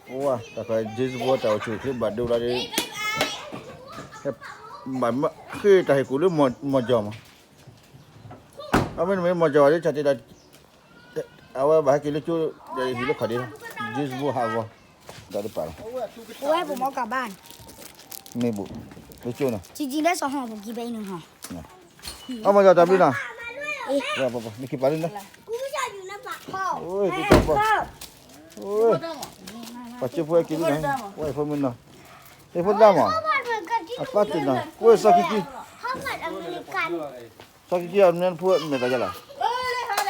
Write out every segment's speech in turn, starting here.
ပှၤ တၢ်ခီ James Bond တၢ်အိၣ်ဆူၣ်အိၣ်ချ့ဘၣ်ဒိဘျီဒီး ဘၣ်ဃ့တၢ်ဟ့ၣ်ကူၣ်လၢ မီၢ်ကၠီၣ်မး, အမ့ၢ်နမ့ၢ်မီၢ်ကၠီၣ်ဝဲဒၣ် တၢ်တဲဒၣ် အဝဲဘၣ်ဟဲက့ၤလၢကၠိ ဟံၣ်လၢခီၣ်ဒ့, James Bond ဟးဂီၤ, ဒီးတပာ်လီၤ, ဝဲပမီၢ်ကၢ်ဘၣ်န့ၣ်, မ့ၢ်ဘူး, လၢကၠိနီၤ, ကံကံဘဲစီၤဟီၣ်ပူၤကံဘဲအံၤန့ၣ်ဟီၣ်, အမီၢ်ကၠီၣ်တၢ်ဘျုးနီၤ, နက့ၤပာ်လံနီၤ, ပှၤကၠိဖိက့ၤလံနီၤ, ဝဲဖိမုၣ်နီၤ, ဟဲဖိတၢ်မး, အပၢ်တနီၤ, ကွဲစီၤခံကံ, စီၤခံကံအမ့ၢ်ဖိမဲာ်သးယလီၤ,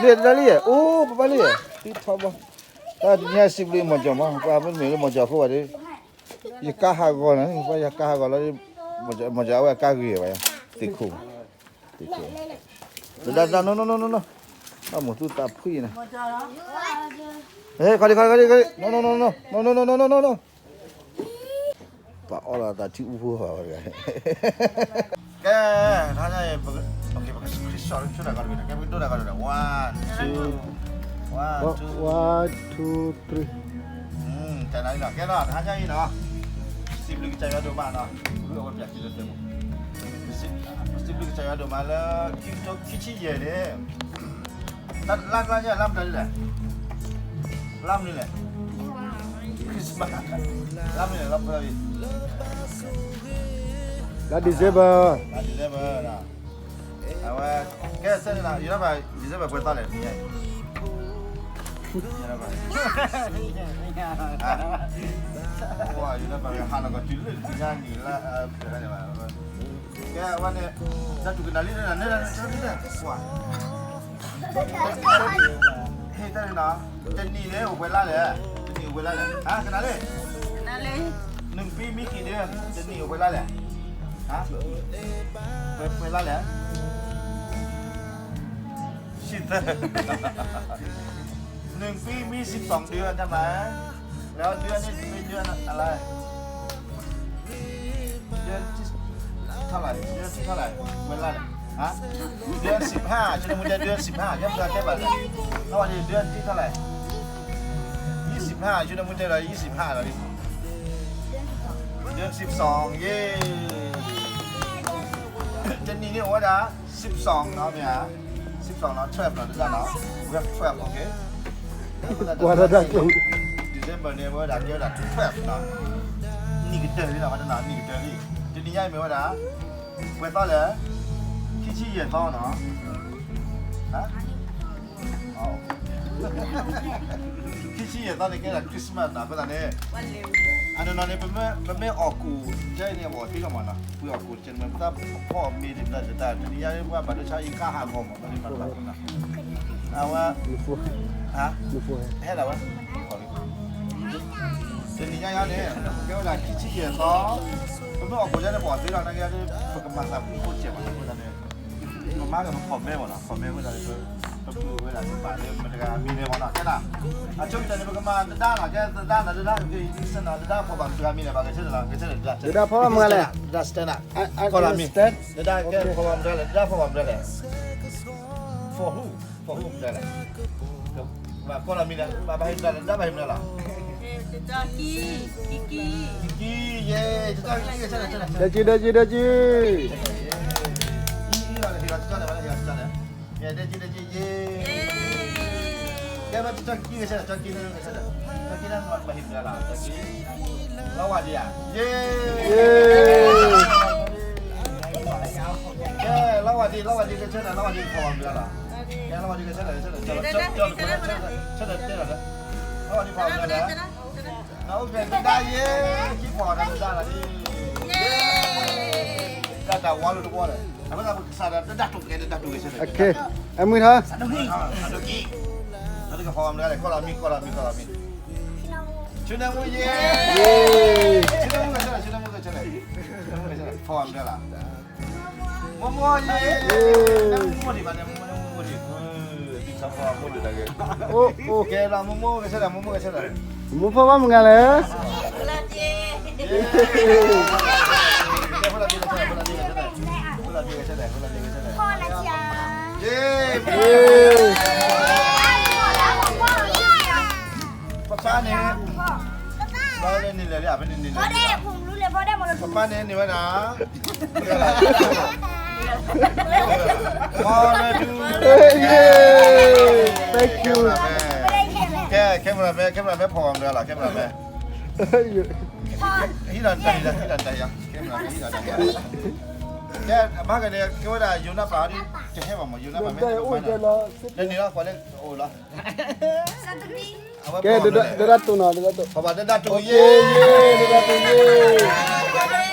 လံတၢ်လံ, အိၣ်ပပၢ်လံ, သံထီဘီ, တၢ်တနံၤအံၤစံးဘျုးမီၢ်ကၠီၣ်မး, ပှၤမ့တမ့ၢ်လၢမီၢ်ကၠီၣ်အဃိဘၣ်ဒီး, ယကါဟးဂီၤနီၤ, ပှၤယကါဟးဂီၤလီၤ, မီၢ်ကၠီၣ်အဝဲအကါဂ့ၤဘၣ်ယၤ, သ့ၣ်ခိၣ်, သ့ၣ်ခိၣ်, တဒါတဒါ နီၢ်နီၢ်နီၢ်နီၢ်နီၢ်, အမိၢ်သူသးဖှံနီၤ, ခီဒံခီဒံခီဒံ, နီၢ်နီၢ်နီၢ်နီၢ်နီၢ်, ပှၤအီၣ်လီၤသးထံအူဖိဘၣ်ဝဲတဂၤ, ကဲ, တဟါညါအံၤ, ပက, ပကဆှီဆူတၢ်ဂီၤတဘ့ၣ်, ကဲ ပကဒိတၢ်ဂီၤတဘ့ၣ်, one two, one two, one two three, ကဲနီၤ, ကဲနီၤ, တဟါညါအံၤနီၤ, စံးဘျုးကစၢ်ယွၤဒိၣ်မးနီၤ, အဝဲပျၢ်စံးလၢသ့ၣ်မး, စံးဘျုးကစၢ်ယွၤဒိၣ်မးလၢ ခံကထိခံဆံယဲၢ်န့ၣ် တၢ်လါတလါညါ လါမတၤလဲၣ်, လါမနုၤလဲၣ်, Christmas, လါမနုၤလဲၣ်, လါဖဲ, လါ December, လါ December, အဝဲ, ကဲစဲန့ၣ်လီၤ, ယဘၣ် December ပှဲၤသီလဲၣ်, နံၤညါအံၤ, ယဘၣ်, ယဘၣ်ဟးလီၤကီးတုၤလၢညါနံၤလါ, ကဲဝဲန့ၣ်, တၢ်တူၢ်ကနၣ်လံန့ၣ်, ဟ့ၣ်တၢ်န့ၣ်နီၤ, တနံၣ်န့ၣ်အိၣ်ပှဲၤလါလဲၣ်, တနံၣ်အိၣ်ပှဲၤလါလဲၣ်, ဟါ ကနၣ်လံ, နံၣ်ပံမံခံဒု, တနံၣ်အိၣ်ပှဲၤလါလဲၣ်, ဟါ, ပှဲၤလါလဲၣ်, ဆံသၢ နံၣ်ပံမံစံးပီၣ်ဒု တမး, လၢဒုန့ၣ်မ့ၢ်ဒုအလါ, ဒုထီၣ်လဲၣ်, ဒုထီၣ်လဲၣ်, ဝဲလါလဲၣ်, ဟါ, ဒုစံးဖး, ဆိကမိၣ်တဲဒုစံးဖး, ယဲၢ်မတၤတဲဘၣ်လဲၣ်, အဝဲဒုထီၣ်လဲၣ်, ယံာ်စံးဖး, ဆိကမိၣ်တဲဒီး ယံာ်စံးဖးလီၤ, ဒုစံးပီၣ်ယဲၢ် တနံၣ်န့ၣ်အိၣ်ဝဲဒၣ် စံးပီၣ်နီၤ, မ့ၢ်ဧါ, စံးပီၣ်နီၤ, twelve နီၤ, တဒၣ်နီၤ, we have twelve, okay, ကွၢ်တၢ်ဒၣ်က့ၤ, December န့ၣ် အဝဲဒၣ်ကဲဝဲဒၣ် twelve နီၤ, နံၣ်ကတၢၢ်လံနီၤ, ဝဲတနီၤ နံၣ်ကတၢၢ်လံ, တနံၣ်ညါအံၤမ့ၢ်ဝဲဒၣ် ပှဲၤသီလဲၣ်, ခံဆံယဲၢ်သီနီၤ, ခံဆံယဲၢ်သီန့ၣ် ကဲဒၣ် Christmas နီၤ, အဃိသတးန့ၣ်, အနီၢ်နီၢ်န့ၣ် ပမ့ၢ်အီၣ်ကူၣ် ကဲအံၤန့ၣ် အဝဲသ့ၣ်လီၤမးနီၤ, ပှၤအီၣ်ကူၣ်တကဲန့ၣ် ပသးဖီၣ်မ့ၤတဘျီတတၢ် တနံၣ်ညါ ပှၤဘၣ်ဒိဆါအံၤကါဟးဂီၤမး ဘၣ်န့ၣ်ဘၣ်တဘၣ်နီၤ, အဝဲ, ဟဲဒၣ်ဝဲ, တနံၣ်ညါအံၤန့ၣ် ကဲဝဲဒၣ်ခံဆံယဲၢ်သီ, ပမ့ၢ်အီၣ်ကူၣ်ကဲန့ၣ် ပှၤသ့လီၤ နာ်က့ ပကမၤသးဖှံဖိစဲးမးနီၤ, အဃိသတးန့ၣ် ပမၤကမၤ comment မးနီၤ, comment ဝဲဒၣ်လၢ ပပူၤဝဲဒၣ် ပဘၣ်လၢမတၤတဂၤမံၤလဲၣ်မးနီၤ, ကဲနီၤ, အဆိကတၢၢ်န့ၣ် ပကမၤတဒါနီၤ, ကဲတဒါနီၤ, တဒါ, ကဲ စဲနီၤ, တဒါဖီၣ်ဘၣ်မတၤတဂၤမံၤလဲၣ်, ဘၣ်ကဆဲတဒါ, ကဆဲတဒါ, တဒါဖီၣ်ဘၣ်မတၤလဲၣ်, တဒါ stand up, ကီၢ်လီၤမံၤ, တဒါကဲဖီၣ်ဘၣ်မတၤလဲၣ်, တဒါဖီၣ်ဘၣ်မတၤလဲၣ်, for who, for who မတၤလဲၣ် ဘၣ်ကီၢ်လီၤမံၤန့ၣ် ဘၣ်ဘၣ်ဟံးမတၤလဲၣ်, တဒါဘၣ်ဟံးမတၤလဲၣ်, ကံကံ, ကံကံ, ယဲ, ကံကံ, ကံကံ, ကံကံ, ကံကံ, ယဲ, ကံကံ, ကံကံ, ယဲ, ကံကံ, ကံကံ, ကံကံ, ကံကံ, ကံကံ, ကံကံ, ကံကံ, ကံကံ, ကံကံ, ကံကံ, ကံကံ, ကံကံ, ကံကံ, ကံကံ, လီၤဝဲဒံးဧါ, ယဲ, ကဲ, လီၤဝဲဒံး, လီၤဝဲဒံး, ကဆဲတဒါ, လီၤဝဲဒံး, ဖီၣ်ဘၣ်မတၤလဲၣ်, ကဲ, လီၤဝဲဒံး, ကဆဲတဒါ, ကဆဲတဒါ, ကဆဲတဒါ, ကဆဲတဒါ, လီၤဝဲဒံး, ဖီၣ်ဘၣ်မတၤလဲၣ်, နအိၣ်ဖဲတဒါယဲ, ခံဖီၣ်တဒါလီၤဒံး, တၢ်တၢ်ဝါလိာ်တဝီဒီး အဝဲဒၣ်ပကစၢ်ဒီး တဒါတူၢ်ကဲ တဒါတူၢ်ကဲ ဆၢထၢၣ် အမုၢ်ထီၣ် အဒိကံ အဒိကံ အဒိကံ ဖီၣ်ဘၣ်မတၤလဲၣ် ကီၢ်လီၤမံ ကီၢ်လီၤမံ ကီၢ်လီၤမံ ဆိနၢမူယဲ ဆိနၢမူကဆၢထၢၣ် ဆိနၢမူကဆၢထၢၣ် ဖီၣ်ဘၣ်မတၤလဲၣ် မိၢ်မိၢ်ယဲ မိၢ်မိၢ်ဒံးဘၣ်န့ၣ် မိၢ်မိၢ်ဒံး ကဲလီၤ မိၢ်မိၢ်ကဆၢထၢၣ် မိၢ်မိၢ်ကဆၢထၢၣ် မိၢ်ဖီၣ်ဘၣ်မတၤလဲၣ် ပပၢ်န့ၣ် ပပၢ်န့ၣ် ပပၢ်န့ၣ် ပပၢ်န့ၣ် ပပၢ်န့ၣ် ပပၢ်န့ၣ် ပပၢ်န့ၣ် ပပၢ်န့ၣ် ပပၢ်န့ၣ် န့ၣ်လဲၤလံ ဖဲန့ၣ်န့ၣ်လဲၤလံ ပပၢ်န့ၣ်န့ၣ်ဝဲဒၣ် Thank you. ကဲ camera man camera man ဖီၣ်အီၤမတၤလီၤ camera man ဟံးဒီးတၢ်ယၤ ဟံးဒီးတၢ်ယၤ camera man ဟံးဒီးတၢ်ယၤ ကဲ အဘၣ်ကန့ၣ် ကဲဝဲဒၣ် ယိၤနၢ်ပာ်ဒ် တဟဲဘၣ်မး ယိၤနၣ်ပာ်မ့ၢ်တမၤ နန့ၣ်လီၤ ကွၢ်လၢအိၣ်လီၤ ကဲ ဒဒၣ်တိၢ်နီၤ ဒဒၣ်တိၢ် ပဘၣ်ဒဒၣ်တိၢ်ယ့ၢ် ဒဒၣ်တိၢ်ယ့ၢ်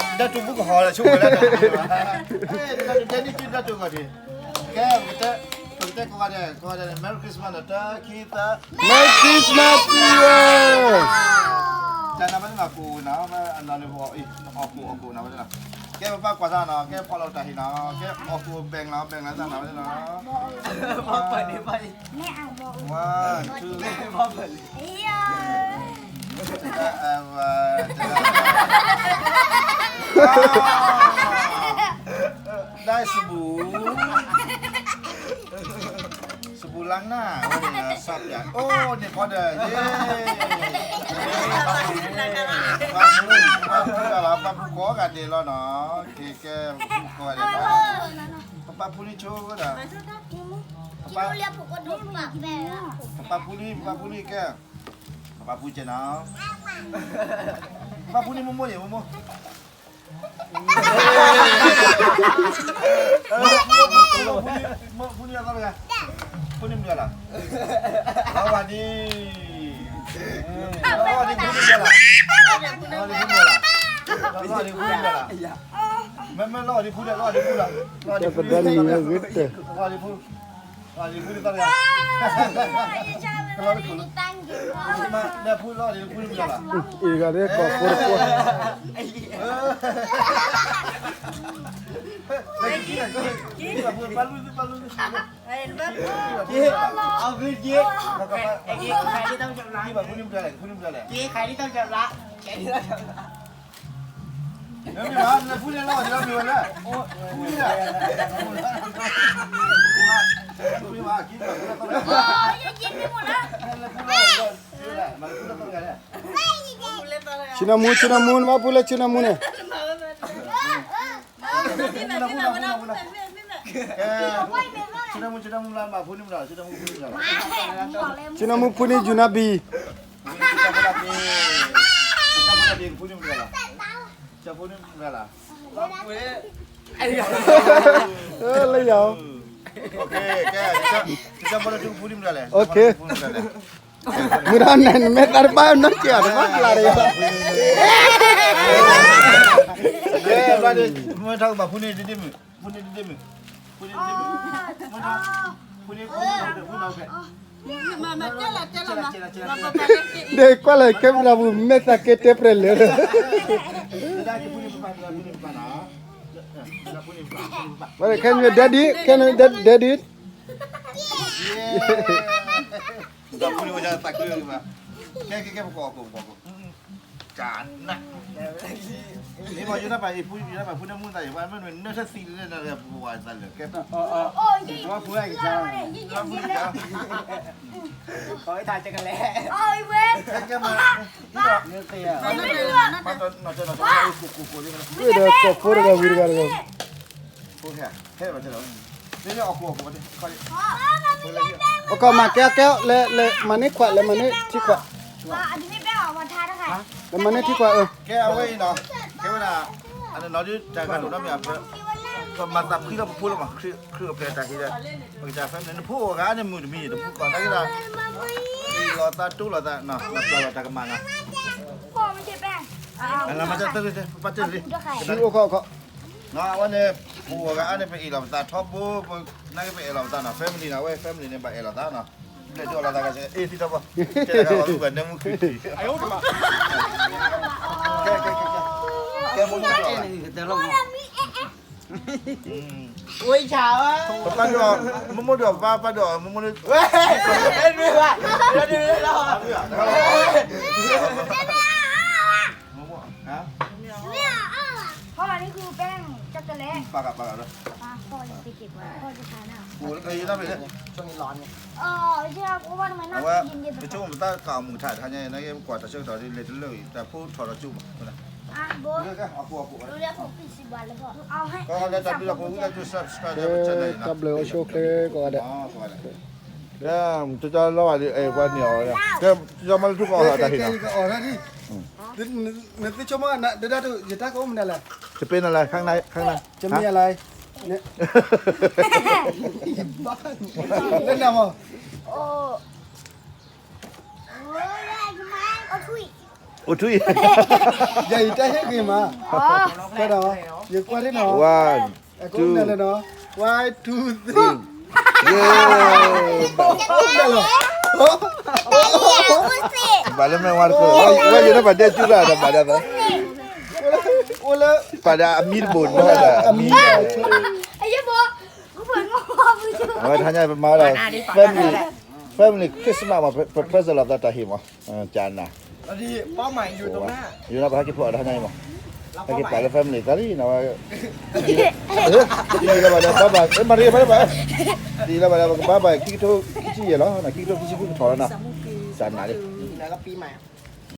ဒဒၣ်တိၢ်ဘူးကဟီၤလၢဆိၣ်ဝဲလၢ ဒဒၣ်တိၢ် ဒဒၣ်တိၢ်ကီၢ်ဒံး ကဲ ပကတဲ ပကတဲကိးဂၤဒဲး ကိးဂၤဒဲးန့ၣ် Merry Christmas နီၤ တၢ ခံ သၢ Merry Christmas to you. တၢ်နၤဘၣ်န့ၣ်နီၤ ကိးနၤ အနီၢ်န့ၣ် အီၣ်ကိး အီၣ်ကိးနၤဘၣ်န့ၣ်နီၤ ကဲ ပပၢ်ကွၢ်စၢ်နီၤ ကဲ ဖီၣ်လီၤတၢ်ဟံၣ်နီၤ ကဲ အီၣ်ကိး ဘဲၣ်လီၤ ဘဲၣ်လီၤ တၢ်နၤဘၣ်န့ၣ်နီၤ one two ဒါစဘူ စဘူလါနၢ် ဝဲန့ၣ် စးပၠး အိၣ်န့ၣ်ဖီဒီး ယ့ၣ် ပှၤပူၤ ပှၤပူၤကိးဂၤဒဲးလီၤနီၤ ကဲ ကဲ ပူၤကိးဂၤဒဲးလီၤ ပပၢ်ဖူနံၣ်ဆိဝဲဒၣ် ပပၢ်ဖူနံၣ် ပပၢ်ဖူနံၣ်ကဲ ပပၢ်ဖူကဲနီၤ ပပၢ်ဖူနံၣ်မိၢ်မိၢ်ယ့ၣ်မိၢ်မိၢ် ဖူနံၣ်အသီတဂၤ ဖူနံၣ်မတၤလီၤ လီၤဂာ်ဒ် လီၤဂာ်ဒ်ဖူနံၣ်မတၤလီၤ လီၤဂာ်ဒ်ဖူနံၣ်မတၤလီၤ မ့မ့ၢ်လီၤဂာ်ဒ်ဖူနံၣ် လီၤဂာ်ဒ်ဖူလီၤ လီၤဂာ်ဒ်ဖူ လီၤဂာ်ဒ်ဖူနံၣ်သီတဂၤ လီၤဂာ်ဒ်ဖူ လီၤဂာ်ဒ်ဖူနံၣ်မတၤလီၤ အံၤဂၤဒ်ကီၢ်ဖိတဖိ ဆူနၢမူ ဆူနၢမူ နဘၣ်ဖူလၢဆူနၢမူန့ၣ် ဆူနၢမူဖူန့ၣ် ယူၤနါဘံၣ် လၢယၤ မုၢ်ထီၣ်န့ၣ် နမဲာ်သၣ်တဘၣ်နီၢ်က့ၤအီၤ တဘၣ်ကျါတဂၤ မုၢ်ထီၣ်ကဘၣ်ဖူန့ၣ်တဒ့မုၣ် ဖူန့ၣ်တဒ့မုၣ် ဖူန့ၣ်တဒ့မုၣ် ဖူန့ၣ် ဖူန့ၣ် ဒ်ကွၢ်လၢ camera ပူၤ မဲာ်သၣ်ကဲတဲပြဲၢ်လၢာ် ခဲန့ၣ် daddy ခဲန့ၣ် daddy ဒီးကိးဖိတဂၤဝံၤတဂၤတဂၤ ပကမၤကဲကဲ လဲၤမၤန့ၢ်ခွး လဲၤမၤန့ၢ်ထံခွး လဲၤမၤန့ၢ်ထံခွး အၢ ကဲအဝဲအံၤနီၤ ကဲဝဲဒၣ် အနီၢ်ဒုးတၢ်ဂၤဒိၣ်နီတမံၤ ပမၤသးဖှံလၢပဖိလၢမၤ ခရံာ်အပျဲၢ်တၢ်ဟံးဒီး ပကစၢ် family နဖိအဂၤန့ၣ်မုၢ်တမံၤ တဖိကီၢ်သးက့ၤဒီး အ့ၣ်လိာ်သးတိလိာ်သးနီၤ နပျဲၢ်လိာ်တၢ်ကမၣ်နီၤ နမၤတၢ်တၢ်တၢ် ပၢ်တၢ်တၢ် ဆူအိၣ်ခီၣ်ခီၣ် အဝဲန့ၣ် ပအိၣ်ဂၤအါန့ၣ် ပအ့ၣ်လိာ်ပသးထီဘိ ပနာ်က့ပအဲၣ်လိာ်ပသးနီၤ family နီၤ အဝဲ family န့ၣ် ဘၣ်အဲၣ်လိာ်သးနီၤ ဘျဲၣ်ဒိၣ်လိာ်သးကစၢ် အ့ၣ်သံထီဘိ ကဲတဂၤဘၣ်မုၢ်ဘၣ်နၢမူခံထံၣ် ကဲ ကဲ ကဲ ကဲ မိၢ်မိၢ်ဒီး ဝဲဆၣ် ပပၢ်ဒိၣ် မိၢ်မိၢ်ဒိၣ် ပပၢ်ပၢ်ဒိၣ် မိၢ်မိၢ်ဒိၣ် ဝဲ အဲၣ်ဒိးဝဲ အဲၣ်ဒိးဝဲလီၤ မိၢ်မိၢ် ဟါ ဟော อันนี้คือแป้งช็อกโกแลต ပာ်ကပာ်ကဒီး အိၣ်လၢကယံၤတၢ်ဖဲလဲၣ်, အဝဲ ပကၠိမတၢ်ကးအီၣ်မုာ်ထးတဟါညါ နကကွၢ်တၢ်ဆၢကတီၢ်ဒ်လဲၣ်တလၢာ်အံၤ တၢ်ဖိထီၣ်ဒီးကၠိမး, ကလၢတၢ်ဘျုးလီၤဖိဝံသးစူၤ subscribe ဒီး channel အံၤနီၤ, တၢ်ဘျုးအိၣ်ဆိၣ်ချ့ကိးဂၤဒဲး, ကၠီမၤလၢထူၣ်ကအီၣ်တၢ်ဟံၣ်နီၤ, နသုဆိကမိၣ်နဒၣ်ဒၣ် ယတၢ်ကအိၣ်မနုၤလဲၣ်, တပ့ၤနၤလဲၣ်, ခါခါ, ယမ့ၢ်လဲၣ်, လၢနမၤ အိၣ်ထွံၣ်, ယၤယတၢ်ဟ့ၣ်ဂ့ၤမး, ယကွၢ်ဒ်နီၤ, one, two, three, one, two, three, ဘၣ်လၢမ့ၢ်ဝါတခိၣ်, ဝဲယဲၢ်န့ၣ်ဘၣ်ဒဲကၠူၣ်လၢဒီးဘၣ်ဒဲသၢ, အိၣ်လၢ ပာ်ဒီးအမံတဘိၣ်နီၤ, အမံ, အဝဲတဟါညါပမၤဒီး family, family Christmas မး, ပ present လီၤသးတၢ်ဟ့ၣ်မး, ကနၤ, ယိၤနၤပဟဲက့ၤဖျိးတဟါညါအံၤမး, ဟဲက့ၤပာ်လၢ family သးလံနီၤ, ဒ်လၢဘၣ်ဒီး bye bye, မၤရံဖဲလၢဘၣ်, ဒ်လၢဘၣ်ဒီး ပက bye bye ခံကထိခံဆံယဲၢ်လီၤ, ခံကထိခံဆံဃုကထီၣ်လီၤနီၤ, ကနၤလံ, ပံမး